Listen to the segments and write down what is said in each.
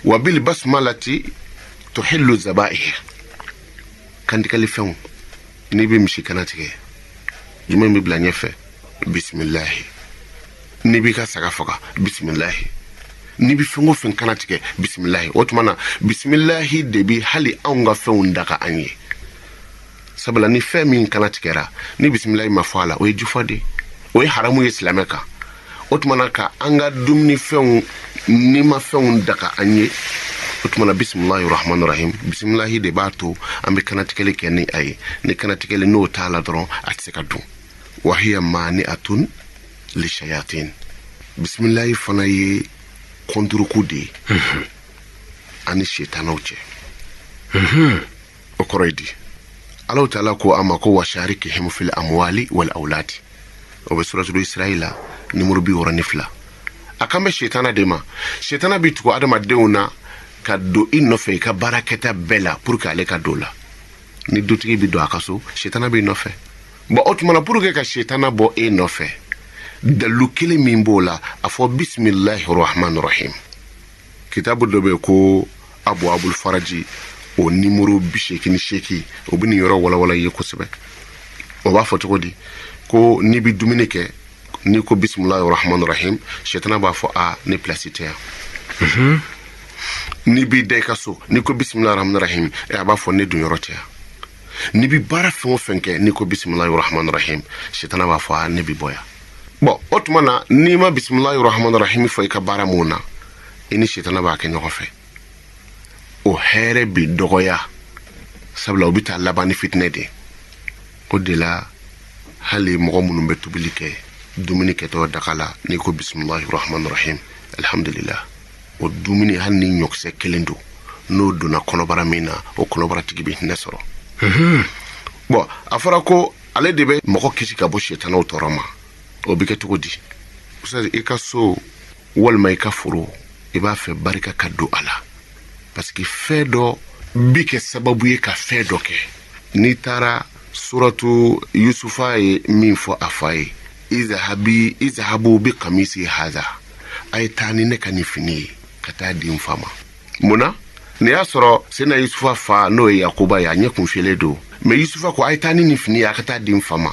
Wa bil basmalati tuhillu zabaih, kantigɛli fɛnw, n'i bɛ misi kana tigɛ, jumɛn bɛ bila ɲɛfɛ? Bisimilahi. N'i b'i ka saga faga, bisimilahi. N'i bɛ fɛn o fɛn kana tigɛ, bisimilahi. O tuma na bisimilahi de bi hali anw ka fɛnw daga an ye, sabula ni fɛn min kana tigɛra ni bisimilahi ma fɔ a la, o ye jufa de ye, o ye haramu ye silamɛ kan. O tuma na ka an ka dumunifɛnw nimafɛnw daga an ye, o tuma na bisimilahi rahmani rahim, bisimilahi de b'a to an bɛ kanatigɛli kɛ ni a ye. Ni kanatigɛli n'o t'a la dɔrɔn, a tɛ se ka dun. Wahiya mani'atun lishayatin, bisimilahi fana ye kɔnturuku de ye an ni setanaw cɛ. O kɔrɔ ye di? Alahu taala ko a ma ko washarikihim fil amwali wal awladi, o bɛ suratul Isra'i la, nimoro 62. A kan bɛ setana de ma. Setana bɛ tugu adamadenw na ka don i nɔfɛ i ka baarakɛta bɛɛ la pour que ale ka don la. Ni dutigi bɛ don a ka so, setana b'i nɔfɛ. Bon, o tuma na pour que ka setana bɔ e nɔfɛ, dalilu kelen min b'o la, a fɔ bisimilahi rahman rahim. Kitabu dɔ bɛ ko Abu Abul Faraji, o nimoro 88, o bɛ nin yɔrɔ walawala i ye kosɛbɛ. O b'a fɔ cogo di? Ko n'i bɛ dumuni kɛ, n'i ko bisimilahi rahman rahim, setana b'a fɔ a ne pilasi tɛ yan. N'i b'i da i ka so, n'i ko bisimilahi rahman rahim, a b'a fɔ ne dun yɔrɔ tɛ yan. N'i bɛ baara fɛn o fɛn kɛ, n'i ko bisimilahi rahman rahim, setana b'a fɔ a ne bɛ bɔ yan. Bon, o tuma na n'i ma bisimilahi rahman rahim fɔ i ka baara mun na, i ni setana b'a kɛ ɲɔgɔn fɛ, o hɛrɛ bi dɔgɔya, sabula o bɛ taa laban ni fitinɛ de. O de la hali mɔgɔ minnu bɛ tobili kɛ, dumuni kɛtɔ daga la, n'i ko bisimilahi rahman rahim, alhamdulillah, o dumuni, hali ni ɲɔkisɛ kelen don, n'o donna kɔnɔbara min na, o kɔnɔbaratigi bɛ hinɛ sɔrɔ. Bon, a fɔra ko ale de bɛ mɔgɔ kisi ka bɔ setanaw tɔɔrɔ ma. O bɛ kɛ cogo di? I ka so walima i ka foro, i b'a fɛ barika ka don a la, parce que fɛn dɔ bi kɛ sababu ye ka fɛn dɔ kɛ. N'i taara suratu Yusufa ye min fɔ a fa ye, izahabi izahabu bi kamisi haza, a ye taa ni ne ka nin fini ye ka taa di n fa ma. Mun na? Nin y'a sɔrɔ Sena Yusufa fa, n'o ye Yakuba ye, a ɲɛ kun fiyɛlen don. Mais Yusufa ko a ye taa ni nin fini ye, a ka taa di n fa ma.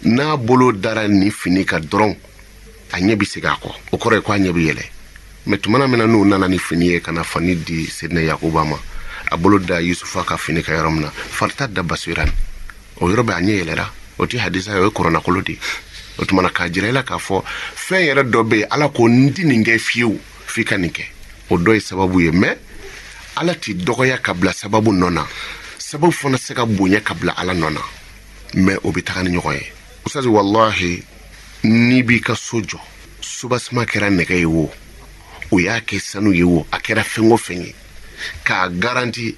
N'a bolo dara nin fini kan dɔrɔn, a ɲɛ bɛ segin a kɔ, o kɔrɔ ye ko a ɲɛ bɛ yɛlɛ. Mais tumana min na n'u nana ni fini ye ka na fani di Sedina Yakuba ma, a bolo da Yusufa ka fini kan yɔrɔ min na, fartadda basiran, o yɔrɔ bɛ a ɲɛ yɛlɛra. O tɛ hadisa ye, o ye kuranɛkolo de ye. O tuma na k'a jira i la k'a fɔ fɛn yɛrɛ dɔ bɛ yen, Ala ko n ti nin kɛ fiyewu f'i ka nin kɛ, o dɔ ye sababu ye. Mais Ala ti dɔgɔya ka bila sababu nɔ na, sababu fana se ka bonya ka bila Ala nɔ na, mais o bɛ taga ni ɲɔgɔn ye. Ustazi, wallahi, n'i b'i ka so jɔ, sobasima kɛra nɛgɛ ye wo, o y'a kɛ sanu ye wo, a kɛra fɛn o fɛn ye, k'a garanti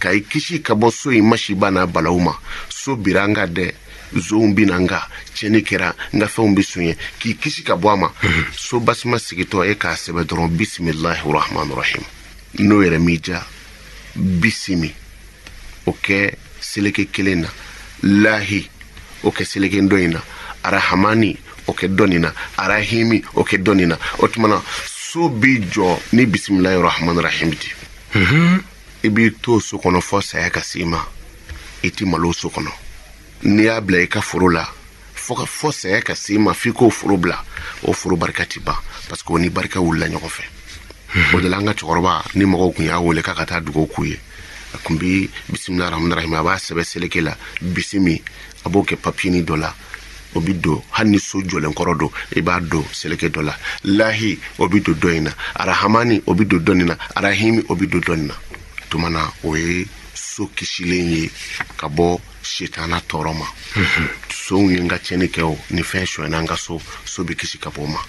ka i kisi ka bɔ so in masiba n'a balaw ma. So bira n ka dɛ, zonw bina n ka tiɲɛni kɛra, n ka fɛnw bɛ soɲɛ, k'i kisi ka bɔ a ma. So basima sigitɔ, e k'a sɛbɛ dɔrɔn bisimilahi rahman rahim. N'o yɛrɛ m'i ja, bisimi o kɛ seleke kelen na, lahi o kɛ seleke dɔ in na, arahamani o kɛ dɔ nin na, arahimi o kɛ dɔ nin na. O tuma na so bi jɔ ni bisimilahi rahman rahim di. I b'i to so kɔnɔ fɔ saya ka s'i ma, i ti malo so kɔnɔ. N'i y'a bila i ka foro la fo ka fɔ saya ka s'i ma, f'i k'o foro bila, o foro barika ti ban, parce que o ni barika wulila ɲɔgɔn fɛ. O de la an ka cɛkɔrɔba, ni mɔgɔw kun y'a wele k'a ka taa dugawu k'u ye, a kun bi bisimilahi rahmani rahim, a b'a sɛbɛ seleke la, bisimi, a b'o kɛ papiyeni dɔ la, o bi don. Hali ni so jɔlen kɔrɔ don, i b'a don seleke dɔ la, lahi o bi don dɔ in na, arahamani o bi don dɔ nin na, arahimi o bi don dɔ nin na. Tuma na o ye so kisilen ye ka bɔ setana tɔɔrɔ ma. Sonw ye n ka tiɲɛni kɛ, o ni fɛn sonyɛna n ka so, so bɛ kisi ka bɔ o ma.